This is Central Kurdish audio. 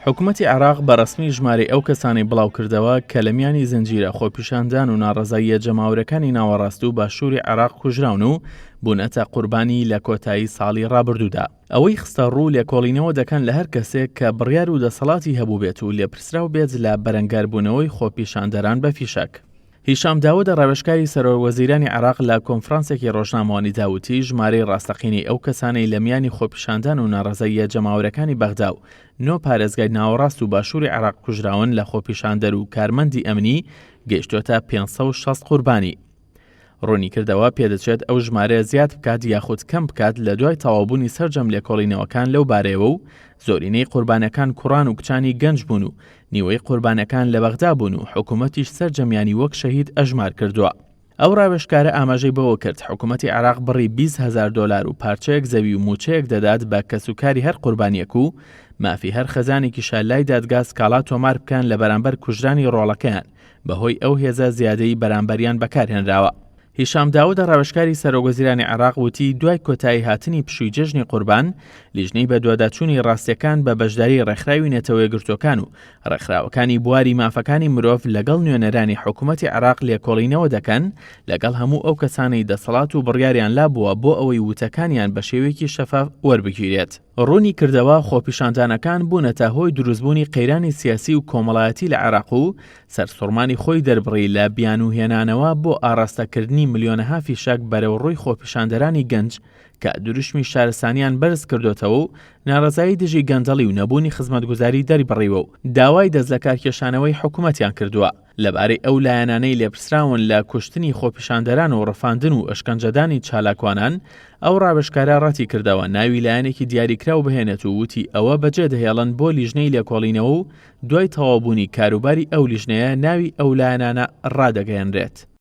حکومەتی عێراق بە ڕەسمی ژمارەی ئەو کەسانەی بڵاوکردەوە کە لە میانی زنجیرە خۆپیشاندان و ناڕەزاییە جەماوەرەکانی ناوەڕاست و باشووری عێراق کوژراون و بوونەتە قوربانی لە کۆتایی ساڵی ڕابردوودا. ئەوەی خستەڕوو، لێکۆڵینەوە دەکەن لە هەر کەسێک کە بڕیار و دەسەڵاتی هەبووبێت و لێپرسراو بێت لە بەرەنگاربوونەوەی خۆپیشاندەران بە فیشەک. هیشام داود ڕاوێژکاری سەرۆک وەزیرانی عێراق لە کۆنفرانسێکی ڕۆژنامەوانیدا وتی، ژمارەی ڕاستەقینەی ئەو کەسانەی لە میانی خۆپیشاندان و ناڕەزاییە جەماوەرەکانی بەغدا و نۆ پارێزگای ناوەڕاست و باشووری عێراق کوژراون لە خۆپیشاندەر و کارمەندی ئەمنی گەیشتۆتە 560 قوربانی. ڕوونیکردەوە، پێدەچێت ئەو ژمارەیە زیاد بکات یاخود کەم بکات لە دوای تەواوبوونی سەرجەم لێکۆڵینەوەکان لەو بارەیەوە و زۆرینەی قوربانەکان کوڕان و کچانی گەنج بوون و نیوەی قوربانەکان لە بەغدا بوون و حکوومەتیش سەرجەمیانی وەک شەهید ئەژمار کردووە. ئەو ڕاوێژکارە ئاماژەی بەوە کرد، حکوومەتی عێراق بڕی 20 هەزار دۆلار و پارچەیەک زەوی و مووچەیەک دەدات بە کەسوکاری هەر قوربانییەک و مافی هەر خێزانێکیشە لای دادگا سکاڵا تۆمار بکەن لە بەرامبەر کوژرانی ڕۆڵەکەیان بەهۆی ئەو هێزە زیادەی بەرامبەریان بەکارهێنراوە. هیشام داود ڕاوێژکاری سەرۆکوەزیرانی عێراق وتی، دوای کۆتایی هاتنی پشووی جەژنی قوربان، لیژنەی بەدواداچوونی ڕاستیەکان بە بەشداری ڕێکخراوی نەتەوەیەکگرتووەکان و ڕێکخراوەکانی بواری مافەکانی مرۆڤ لەگەڵ نوێنەرانی حکومەتی عێراق لێکۆڵینەوە دەکەن لەگەڵ هەموو ئەو کەسانەی دەسەڵات و بڕیاریان لابووە بۆ ئەوەی وتەکانیان بە شێوەیەکی شەفاف وەربگیرێت. ڕوونی کردەوە، خۆپیشاندانەکان بوونەتە هۆی دروستبوونی قەیرانی سیاسی و کۆمەڵایەتی لە عێراق و سەرسوڕمانی خۆی دەربڕی لە بیانووهێنانەوە بۆ ئاڕاستەکردنی ملیۆنەها فیشەک بەرەو ڕووی خۆپیشاندەرانی گەنج کە دروشمی شارستانیان بەرز کردۆتەوە و ناڕەزایی دژی گەندەڵی و نەبوونی خزمەتگوزاری دەربڕیوە و داوای دەستلەکارکێشانەوەی حکومەتیان کردووە. لەبارەی ئەو لایەنانەی لێپرسراون لە کوشتنی خۆپیشاندەران و ڕفاندن و ئەشکەنجەدانی چالاکوانان، ئەو ڕاوێژکارە ڕەتیکردەوە ناوی لایەنێکی دیاریکراو بهێنێت و وتی ئەوە بەجێدەهێڵن بۆ لیژنەی لێکۆڵینەوە و دوای تەواوبوونی کاروباری ئەو لیژنەیە ناوی ئەو لایەنانە ڕادەگەیەنرێت.